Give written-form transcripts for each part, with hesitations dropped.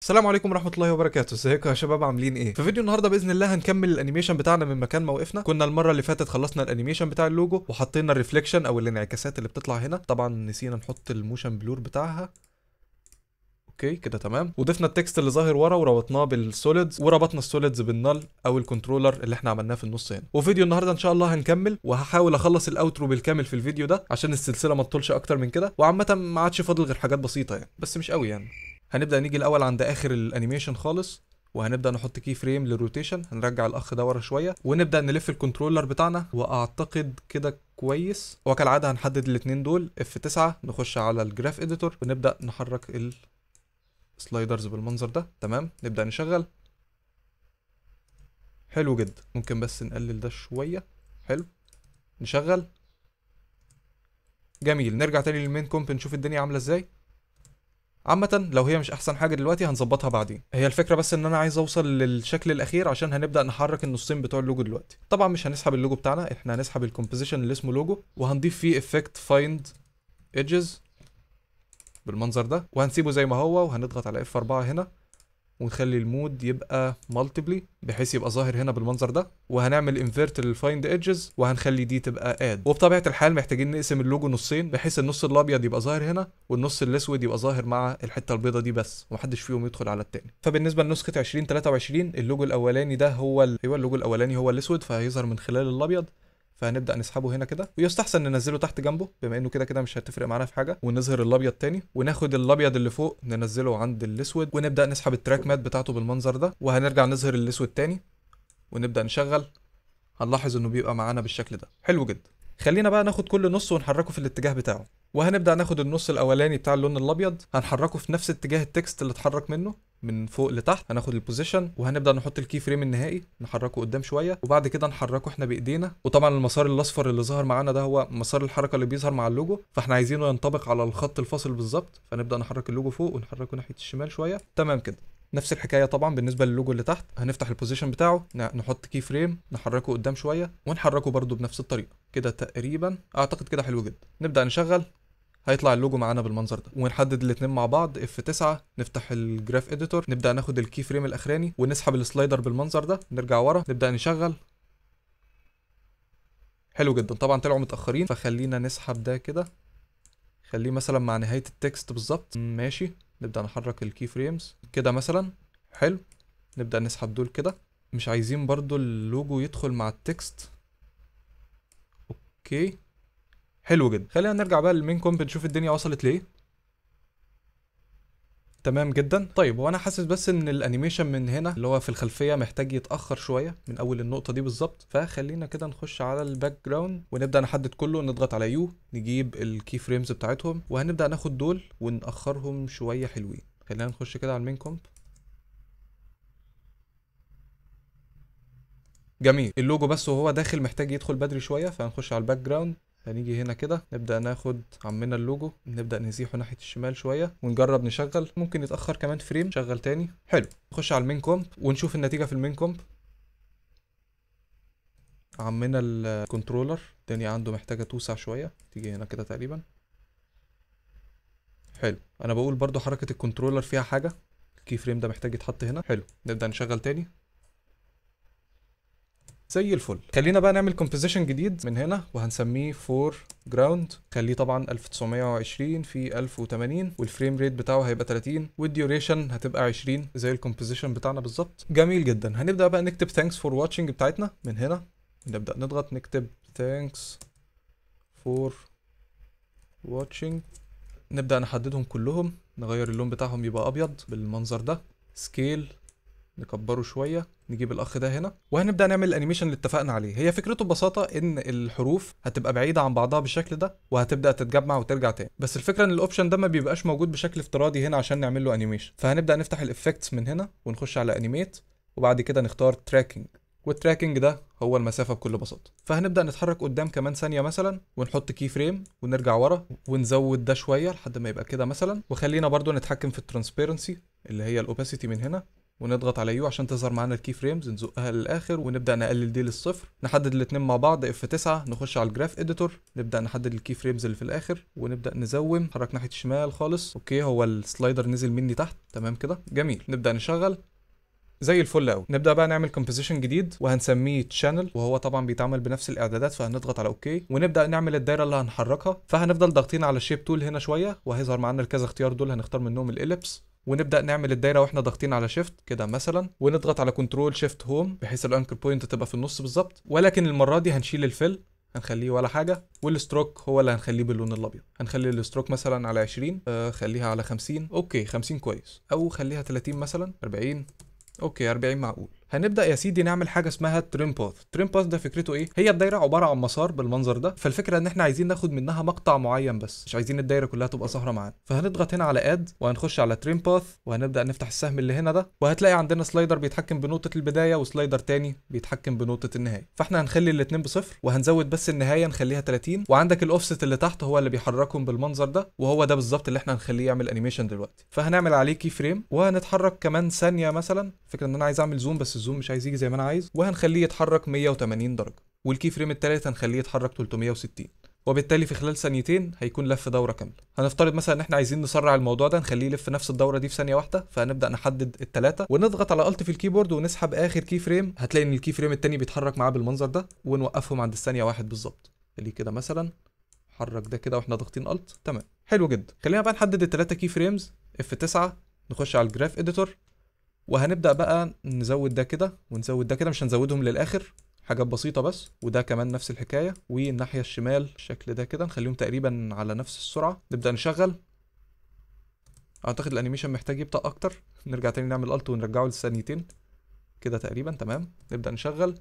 السلام عليكم ورحمة الله وبركاته. ازيكم يا شباب، عاملين ايه؟ في فيديو النهارده باذن الله هنكمل ال animation بتاعنا من مكان ما وقفنا. كنا المرة اللي فاتت خلصنا ال animation بتاع اللوجو وحطينا ال reflection او الانعكاسات اللي بتطلع هنا، طبعا نسينا نحط ال motion blur بتاعها. okay كده تمام. وضفنا ال text اللي ظاهر ورا وربطناه بال solids، وربطنا ال solids بال null او ال controller اللي احنا عملناه في النص هنا. وفيديو النهارده ان شاء الله هنكمل، وهحاول اخلص ال outro بالكامل في الفيديو ده عشان السلسلة ما تطولش اكتر من كده. وعامة ما عادش فاضل غير حاجات بسيطة يعني، بس مش قوي يعني. هنبدا نيجي الاول عند اخر ال animation خالص، وهنبدا نحط key frame لل rotation، هنرجع الاخ ده ورا شوية ونبدا نلف ال controller بتاعنا، واعتقد كده كويس. وكالعادة هنحدد الاثنين دول F9، نخش على ال graph editor ونبدا نحرك ال sliders بالمنظر ده. تمام، نبدا نشغل. حلو جدا. ممكن بس نقلل ده شوية. حلو، نشغل. جميل. نرجع تاني لل main comp نشوف الدنيا عامله ازاي. عامة لو هي مش احسن حاجة دلوقتي هنظبطها بعدين. هي الفكرة بس ان انا عايز اوصل للشكل الاخير عشان هنبدأ نحرك النصين بتوع اللوجو دلوقتي. طبعا مش هنسحب اللوجو بتاعنا، احنا هنسحب ال composition اللي اسمه لوجو، وهنضيف فيه effect find edges بالمنظر ده، وهنسيبه زي ما هو، وهنضغط على F4 هنا ونخلي ال mode يبقى multiply بحيث يبقى ظاهر هنا بالمنظر ده، وهنعمل invert لل find edges وهنخلي دي تبقى add. وبطبيعة الحال محتاجين نقسم اللوجو نصين بحيث النص الابيض يبقى ظاهر هنا والنص الاسود يبقى ظاهر مع الحتة البيضة دي بس، ومحدش فيهم يدخل على التاني. فبالنسبه لنسخه 2023 اللوجو الاولاني ده هو ايوه اللوجو الاولاني هو الاسود، فهيظهر من خلال الابيض، فهنبدا نسحبه هنا كده، ويستحسن ننزله تحت جنبه بما انه كده كده مش هتفرق معانا في حاجة، ونظهر الابيض تاني، وناخد الابيض اللي فوق ننزله عند الاسود، ونبدا نسحب ال track matte بتاعته بالمنظر ده، وهنرجع نظهر الاسود تاني ونبدا نشغل. هنلاحظ انه بيبقى معانا بالشكل ده. حلو جدا. خلينا بقى ناخد كل نص ونحركه في الاتجاه بتاعه، وهنبدا ناخد النص الاولاني بتاع اللون الابيض هنحركه في نفس اتجاه ال text اللي اتحرك منه من فوق لتحت. هناخد ال position وهنبدا نحط ال key frame النهائي، نحركه قدام شوية، وبعد كده نحركه احنا بايدينا. وطبعا المسار الاصفر اللي ظهر معانا ده هو مسار الحركة اللي بيظهر مع اللوجو، فاحنا عايزينه ينطبق على الخط الفاصل بالظبط، فنبدا نحرك اللوجو فوق ونحركه ناحية الشمال شوية. تمام كده. نفس الحكاية طبعا بالنسبة للوجو اللي تحت، هنفتح ال position بتاعه، نحط key frame، نحركه قدام شوية، ونحركه برده بنفس الطريقة كده تقريبا. اعتقد كده حلو جدا. نبدا نشغل، هيطلع اللوجو معانا بالمنظر ده، ونحدد الاثنين مع بعض F9، نفتح ال graph editor، نبدا ناخد ال key frame الاخراني ونسحب ال slider بالمنظر ده، نرجع ورا نبدا نشغل. حلو جدا. طبعا طلعوا متاخرين، فخلينا نسحب ده كده، خليه مثلا مع نهاية ال text بالظبط. ماشي، نبدا نحرك ال key frames كده مثلا. حلو، نبدا نسحب دول كده. مش عايزين برضو اللوجو يدخل مع ال text. okay، حلو جدا. خلينا نرجع بقى لل main comp نشوف الدنيا وصلت ليه. تمام جدا. طيب وانا حاسس بس ان ال animation من هنا اللي هو في الخلفية محتاج يتاخر شوية من اول النقطة دي بالظبط، فخلينا كده نخش على ال background ونبدا نحدد كله، نضغط على U، نجيب ال key frames بتاعتهم، وهنبدا ناخد دول ونأخرهم شوية حلوين. خلينا نخش كده على ال main comp. جميل. اللوجو بس وهو داخل محتاج يدخل بدري شوية، فهنخش على ال background، هنيجي هنا كده نبدأ ناخد عمنا اللوجو، نبدأ نزيحه ناحية الشمال شوية ونجرب نشغل. ممكن يتأخر كمان frame، شغل تاني. حلو، نخش على ال main comp ونشوف النتيجة في ال main comp. عمنا ال controller الدنيا عنده محتاجة توسع شوية، تيجي هنا كده تقريبا. حلو، انا بقول برضو حركة ال controller فيها حاجة، ال key frame ده محتاج يتحط هنا. حلو، نبدأ نشغل تاني زي الفل. خلينا بقى نعمل composition جديد من هنا، وهنسميه foreground، خليه طبعا 1920 في 1080، وال frame rate بتاعه هيبقى 30، وال duration هتبقى 20 زي ال composition بتاعنا بالظبط. جميل جدا. هنبدا بقى نكتب thanks for watching بتاعتنا من هنا، نبدا نضغط نكتب thanks for watching، نبدا نحددهم كلهم، نغير اللون بتاعهم يبقى ابيض بالمنظر ده، scale نكبره شوية، نجيب الاخ ده هنا، وهنبدا نعمل ال animation اللي اتفقنا عليه. هي فكرته ببساطة ان الحروف هتبقى بعيدة عن بعضها بالشكل ده، وهتبدا تتجمع وترجع تاني، بس الفكرة ان ال option ده ما بيبقاش موجود بشكل افتراضي هنا عشان نعمل له animation. فهنبدا نفتح ال effects من هنا ونخش على animate، وبعد كده نختار tracking، وال tracking ده هو المسافة بكل بساطة. فهنبدا نتحرك قدام كمان ثانية مثلا، ونحط key frame ونرجع ورا ونزود ده شوية لحد ما يبقى كده مثلا. وخلينا برضو نتحكم في ال transparency اللي هي ال opacity من هنا، ونضغط على U عشان تظهر معانا ال key frames، نزقها للاخر ونبدا نقلل دي للصفر. نحدد الاثنين مع بعض F9، نخش على ال graph editor، نبدا نحدد ال key frames اللي في الاخر ونبدا ن zoom، نحرك ناحية الشمال خالص. okay هو ال slider نزل مني تحت، تمام كده جميل. نبدا نشغل زي الفل قوي. نبدا بقى نعمل composition جديد وهنسميه channel، وهو طبعا بيتعمل بنفس الاعدادات، فهنضغط على okay ونبدا نعمل الدايرة اللي هنحركها. فهنفضل ضاغطين على ال shape tool هنا شوية وهيظهر معانا الكذا اختيار دول، هنختار منهم ال ellipse ونبدا نعمل الدايرة واحنا ضاغطين على shift كده مثلا، ونضغط على control shift home بحيث ال anchor point تبقى في النص بالظبط، ولكن المرة دي هنشيل ال fill هنخليه ولا حاجة، وال stroke هو اللي هنخليه باللون الابيض. هنخلي ال stroke مثلا على 20، خليها على 50، okay 50 كويس، او خليها 30 مثلا، 40، okay 40 معقول. هنبدا يا سيدي نعمل حاجة اسمها trim path. trim path ده فكرته ايه؟ هي الدايرة عبارة عن مسار بالمنظر ده، فالفكرة ان احنا عايزين ناخد منها مقطع معين بس، مش عايزين الدايرة كلها تبقى ظاهره معانا. فهنضغط هنا على add وهنخش على trim path وهنبدا نفتح السهم اللي هنا ده، وهتلاقي عندنا slider بيتحكم بنقطة البداية و slider تاني بيتحكم بنقطة النهاية. فاحنا هنخلي الاثنين بصفر وهنزود بس النهاية نخليها 30، وعندك الاوفست اللي تحت هو اللي بيحركهم بالمنظر ده، وهو ده بالظبط اللي احنا هنخليه يعمل animation دلوقتي. فهنعمل عليه key frame وهنتحرك كمان ثانية مثلا. فكرة ان انا عايز اعمل zoom بس ال zoom مش عايز يجي زي ما انا عايز، وهنخليه يتحرك 180 درجه، وال key frame الثالث هنخليه يتحرك 360، وبالتالي في خلال ثانيتين هيكون لف دوره كاملة. هنفترض مثلا ان احنا عايزين نسرع الموضوع ده، نخليه يلف نفس الدورة دي في ثانية واحدة، فهنبدا نحدد الثلاثة ونضغط على Alt في ال keyboard ونسحب اخر key frame، هتلاقي ان ال key frame الثاني بيتحرك معاه بالمنظر ده، ونوقفهم عند الثانية واحد بالظبط. خليه كده مثلا، حرك ده كده واحنا ضاغطين Alt، تمام حلو جدا. خلينا بقى نحدد الثلاثة key frames F9، نخش على ال graph editor وهنبدأ بقى نزود ده كده ونزود ده كده، مش هنزودهم للآخر، حاجات بسيطة بس. وده كمان نفس الحكاية، والناحية الشمال الشكل ده كده نخليهم تقريبا على نفس السرعة. نبدأ نشغل. أعتقد ال animation محتاج يبطأ أكتر، نرجع تاني نعمل Alt ونرجعه للثانيتين كده تقريبا، تمام. نبدأ نشغل،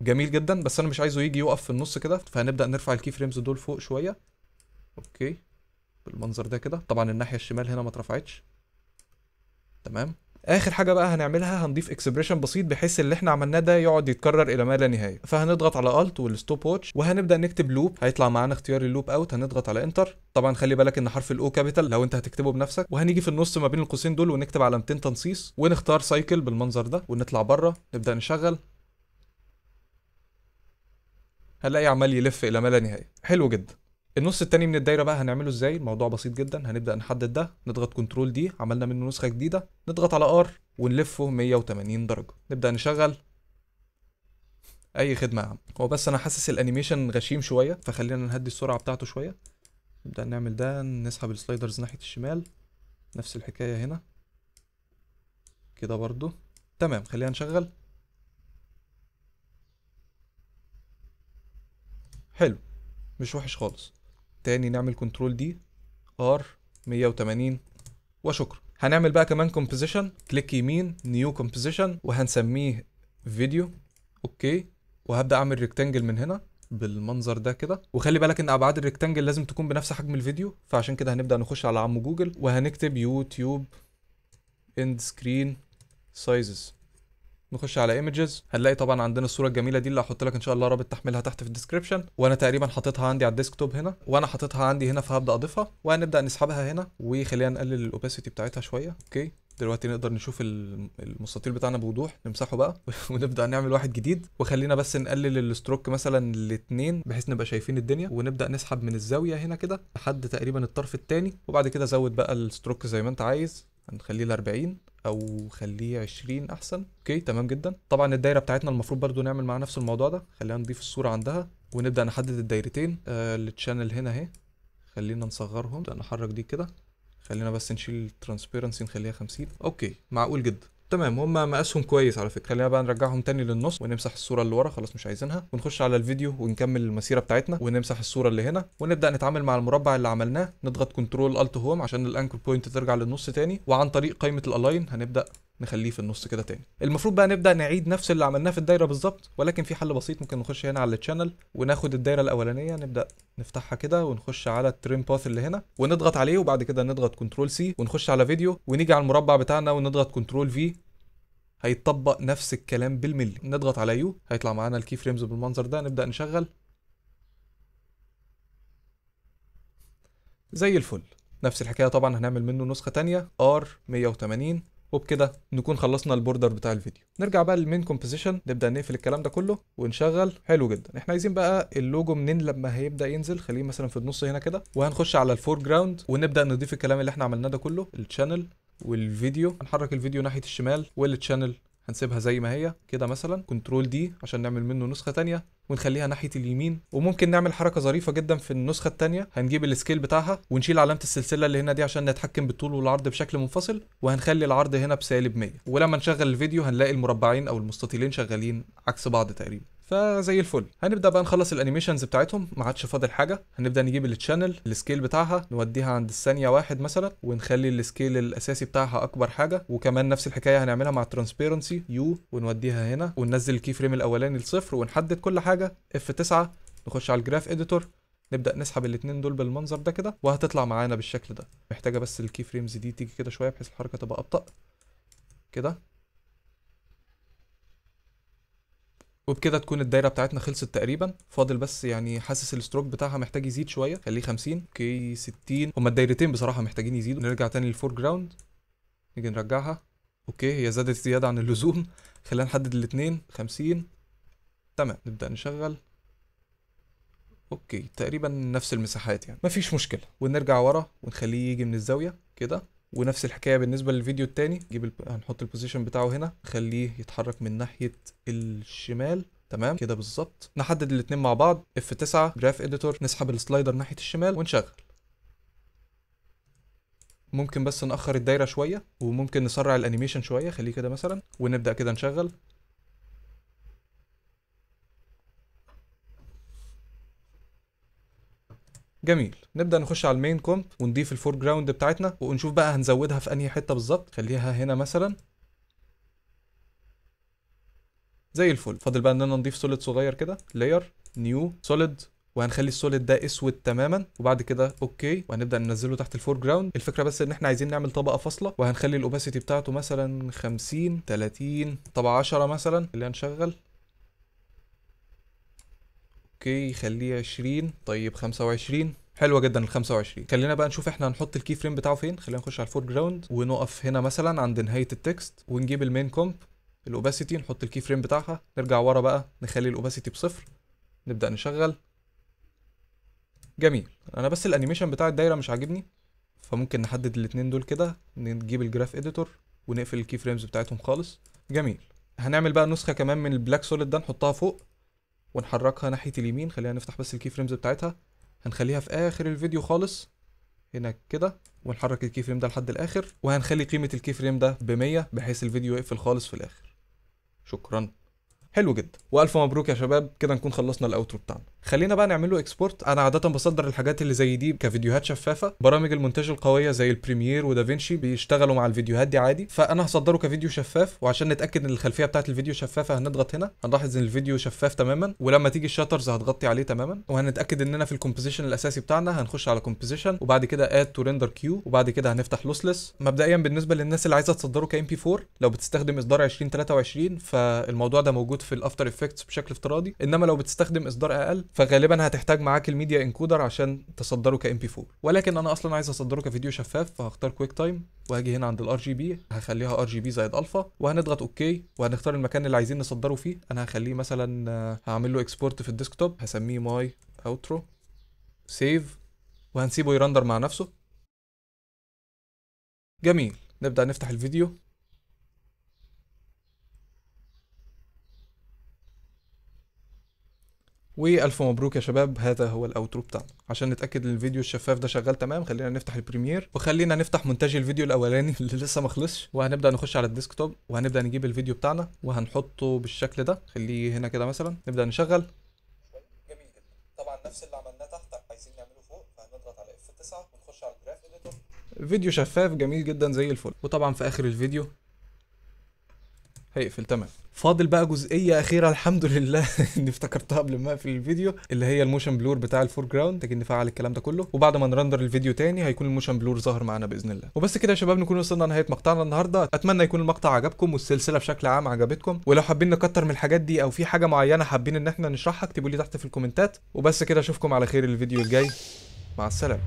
جميل جدا. بس أنا مش عايزه يجي يقف في النص كده، فهنبدأ نرفع ال key frames دول فوق شوية، okay بالمنظر ده كده. طبعا الناحية الشمال هنا ما اترفعتش، تمام. اخر حاجة بقى هنعملها هنضيف expression بسيط بحيث اللي احنا عملناه ده يقعد يتكرر الى ما لا نهاية. فهنضغط على Alt وال stopwatch وهنبدا نكتب loop، هيطلع معانا اختيار ال loop out، هنضغط على enter. طبعا خلي بالك ان حرف ال O capital لو انت هتكتبه بنفسك، وهنيجي في النص ما بين القوسين دول ونكتب علامتين تنصيص ونختار cycle بالمنظر ده ونطلع بره. نبدا نشغل، هنلاقي عمال يلف الى ما لا نهاية. حلو جدا. النص التاني من الدايرة بقى هنعمله ازاي؟ الموضوع بسيط جدا. هنبدا نحدد ده، نضغط control D، عملنا منه نسخه جديدة، نضغط على R ونلفه 180 درجه. نبدا نشغل. اي خدمة يا عم. هو بس انا حاسس ال animation غشيم شوية، فخلينا نهدي السرعة بتاعته شوية. نبدا نعمل ده، نسحب ال sliders ناحية الشمال، نفس الحكاية هنا كده برضو، تمام. خلينا نشغل. حلو، مش وحش خالص. تاني نعمل control D R 180 وشكرا. هنعمل بقى كمان composition، click يمين new composition وهنسميه فيديو، okay. وهبدا اعمل rectangle من هنا بالمنظر ده كده، وخلي بالك ان ابعاد ال rectangle لازم تكون بنفس حجم الفيديو، فعشان كده هنبدا نخش على عم جوجل وهنكتب YouTube end screen sizes. نخش على images، هنلاقي طبعا عندنا الصورة الجميلة دي اللي هحط لك ان شاء الله رابط تحميلها تحت في ال description، وانا تقريبا حاططها عندي على ال desktop هنا، وانا حاططها عندي هنا، فهبدا اضيفها وهنبدا نسحبها هنا. وخلينا نقلل ال opacity بتاعتها شوية، okay. دلوقتي نقدر نشوف المستطيل بتاعنا بوضوح، نمسحه بقى ونبدا نعمل واحد جديد. وخلينا بس نقلل ال stroke مثلا ل2 بحيث نبقى شايفين الدنيا، ونبدا نسحب من الزاوية هنا كده لحد تقريبا الطرف الثاني، وبعد كده زود بقى ال stroke زي ما انت عايز، هنخليه ل 40 او خليه 20 احسن، okay تمام جدا. طبعا الدايرة بتاعتنا المفروض برضو نعمل مع نفس الموضوع ده، خلينا نضيف الصورة عندها ونبدا نحدد الدايرتين. ال channel هنا اهي، خلينا نصغرهم، نبدا نحرك دي كده، خلينا بس نشيل ال transparency نخليها 50، okay معقول جدا، تمام. هما مقاسهم كويس على فكرة. خلينا بقى نرجعهم تاني للنص ونمسح الصورة اللي ورا، خلاص مش عايزينها، ونخش على الفيديو ونكمل المسيرة بتاعتنا ونمسح الصورة اللي هنا، ونبدا نتعامل مع المربع اللي عملناه. نضغط control alt home عشان ال anchor point ترجع للنص تاني، وعن طريق قائمة ال align هنبدا نخليه في النص كده تاني. المفروض بقى نبدا نعيد نفس اللي عملناه في الدايرة بالظبط، ولكن في حل بسيط. ممكن نخش هنا على ال channel وناخد الدايرة الاولانية، نبدا نفتحها كده ونخش على ال trim path اللي هنا ونضغط عليه، وبعد كده نضغط control C ونخش على فيديو، ونيجي على المربع بتاعنا ونضغط control V، هيتطبق نفس الكلام بالملي. نضغط على U هيطلع معانا ال key frames بالمنظر ده، نبدا نشغل زي الفل. نفس الحكاية طبعا هنعمل منه نسخه تانية R 180 وبكده نكون خلصنا ال border بتاع الفيديو. نرجع بقى لل main composition، نبدا نقفل الكلام ده كله ونشغل. حلو جدا. احنا عايزين بقى اللوجو منين لما هيبدا ينزل، خليه مثلا في النص هنا كده. وهنخش على ال foreground ونبدا نضيف الكلام اللي احنا عملناه ده كله، ال channel والفيديو. هنحرك الفيديو ناحية الشمال، وال channel هنسيبها زي ما هي كده مثلا، control D عشان نعمل منه نسخه تانية ونخليها ناحية اليمين. وممكن نعمل حركة ظريفة جدا في النسخة الثانية، هنجيب ال scale بتاعها ونشيل علامة السلسلة اللي هنا دي عشان نتحكم بالطول والعرض بشكل منفصل، وهنخلي العرض هنا بسالب 100. ولما نشغل الفيديو هنلاقي المربعين او المستطيلين شغالين عكس بعض تقريبا، فزي الفل. هنبدا بقى نخلص ال animations بتاعتهم، ما عادش فاضل حاجة. هنبدا نجيب ال channel، ال scale بتاعها نوديها عند الثانية 1 مثلا، ونخلي ال scale الاساسي بتاعها اكبر حاجة. وكمان نفس الحكاية هنعملها مع ال transparency U، ونوديها هنا وننزل ال key frame الاولاني لصفر، ونحدد كل حاجة F9. نخش على ال graph editor، نبدا نسحب الاثنين دول بالمنظر ده كده، وهتطلع معانا بالشكل ده. محتاجه بس ال key frames دي تيجي كده شوية بحيث الحركة تبقى ابطا كده. وبكده تكون الدايرة بتاعتنا خلصت تقريبا. فاضل بس يعني حاسس ال stroke بتاعها محتاج يزيد شوية، خليه 50. okay 60. هما الدايرتين بصراحة محتاجين يزيدوا. نرجع تاني لل foreground، نيجي نرجعها. okay هي زادت زيادة عن اللزوم، خلينا نحدد الاثنين 50. تمام، نبدا نشغل. okay تقريبا نفس المساحات يعني، مفيش مشكلة. ونرجع ورا ونخليه يجي من الزاوية كده. ونفس الحكاية بالنسبة للفيديو الثاني، نجيب هنحط ال position بتاعه هنا، نخليه يتحرك من ناحية الشمال. تمام كده بالظبط. نحدد الاثنين مع بعض F9 graph editor، نسحب ال slider ناحية الشمال ونشغل. ممكن بس نأخر الدايرة شوية، وممكن نسرع ال animation شوية، خليه كده مثلا. ونبدأ كده نشغل. جميل. نبدأ نخش على ال main comp ونضيف ال foreground بتاعتنا، ونشوف بقى هنزودها في انهي حتة بالظبط. خليها هنا مثلا زي الفل. فاضل بقى اننا نضيف solid صغير كده، layer new solid، وهنخلي ال solid ده اسود تماما. وبعد كده okay، وهنبدا ننزله تحت ال foreground. الفكرة بس ان احنا عايزين نعمل طبقه فاصلة، وهنخلي ال opacity بتاعته مثلا 50 30 طب 10 مثلا. خلينا نشغل. okay خليه 20، طيب 25. حلوة جدا ال 25. خلينا بقى نشوف احنا هنحط ال key frame بتاعه فين. خلينا نخش على ال foreground ونقف هنا مثلا عند نهاية ال text، ونجيب ال main comp ال opacity نحط ال key frame بتاعها. نرجع ورا بقى نخلي ال opacity بصفر، نبدا نشغل. جميل. انا بس ال animation بتاع الدايرة مش عاجبني، فممكن نحدد الاثنين دول كده، نجيب ال graph editor ونقفل ال key frames بتاعتهم خالص. جميل. هنعمل بقى نسخه كمان من ال black solid ده، نحطها فوق ونحركها ناحية اليمين. خلينا نفتح بس ال key frames بتاعتها، هنخليها في اخر الفيديو خالص هنا كده، ونحرك ال key frame ده لحد الاخر، وهنخلي قيمة ال key frame ده ب100 بحيث الفيديو يقفل خالص في الاخر. شكرا. حلو جدا، والف مبروك يا شباب، كده نكون خلصنا ال outro بتاعنا. خلينا بقى نعمل له export. انا عادة بصدر الحاجات اللي زي دي كفيديوهات شفافة، برامج المونتاج القوية زي ال Premiere و DaVinci بيشتغلوا مع الفيديوهات دي عادي، فانا هصدره كفيديو شفاف. وعشان نتاكد ان الخلفية بتاعت الفيديو شفافة هنضغط هنا، هنلاحظ ان الفيديو شفاف تماما، ولما تيجي ال shutters هتغطي عليه تماما. وهنتاكد اننا في ال composition الاساسي بتاعنا، هنخش على composition وبعد كده add to render queue، وبعد كده هنفتح lossless. مبدئيا بالنسبة للناس اللي عايزه تصدره ك MP4، لو بتستخدم اصدار 2023 فالموضوع ده موجود في ال After Effects بشكل افتراضي، انما لو بتستخدم اصدار اقل فغالبا هتحتاج معاك ال media encoder عشان تصدره ك MP4. ولكن انا اصلا عايز اصدره كفيديو شفاف، فهختار QuickTime وهاجي هنا عند ال RGB هخليها RGB زائد الفا، وهنضغط okay، وهنختار المكان اللي عايزين نصدره فيه. انا هخليه مثلا، هعمل له export في ال desktop، هسميه my outro، save، وهنسيبه ي render مع نفسه. جميل. نبدأ نفتح الفيديو. والف مبروك يا شباب، هذا هو ال outro بتاعنا. عشان نتاكد ان الفيديو الشفاف ده شغال تمام، خلينا نفتح ال Premiere، وخلينا نفتح مونتاج الفيديو الاولاني اللي لسه ما خلصش. وهنبدا نخش على ال desktop، وهنبدا نجيب الفيديو بتاعنا وهنحطه بالشكل ده، خليه هنا كده مثلا. نبدا نشغل. جميل جدا. طبعا نفس اللي عملناه تحت عايزين نعمله فوق، فهنضغط على F9 ونخش على ال graph editor. فيديو شفاف جميل جدا زي الفل. وطبعا في اخر الفيديو هيقفل تمام. فاضل بقى جزئية اخيرة الحمد لله اني افتكرتها قبل ما اقفل الفيديو، اللي هي ال motion blur بتاع ال foreground. محتاجين نفعل الكلام ده كله، وبعد ما ن render الفيديو تاني هيكون ال motion blur ظاهر معانا باذن الله. وبس كده يا شباب، نكون وصلنا لنهاية مقطعنا النهارده. اتمنى يكون المقطع عجبكم والسلسله بشكل عام عجبتكم، ولو حابين نكتر من الحاجات دي او في حاجة معينة حابين ان احنا نشرحها اكتبوا لي تحت في الكومنتات. وبس كده، اشوفكم على خير الفيديو الجاي، مع السلامة.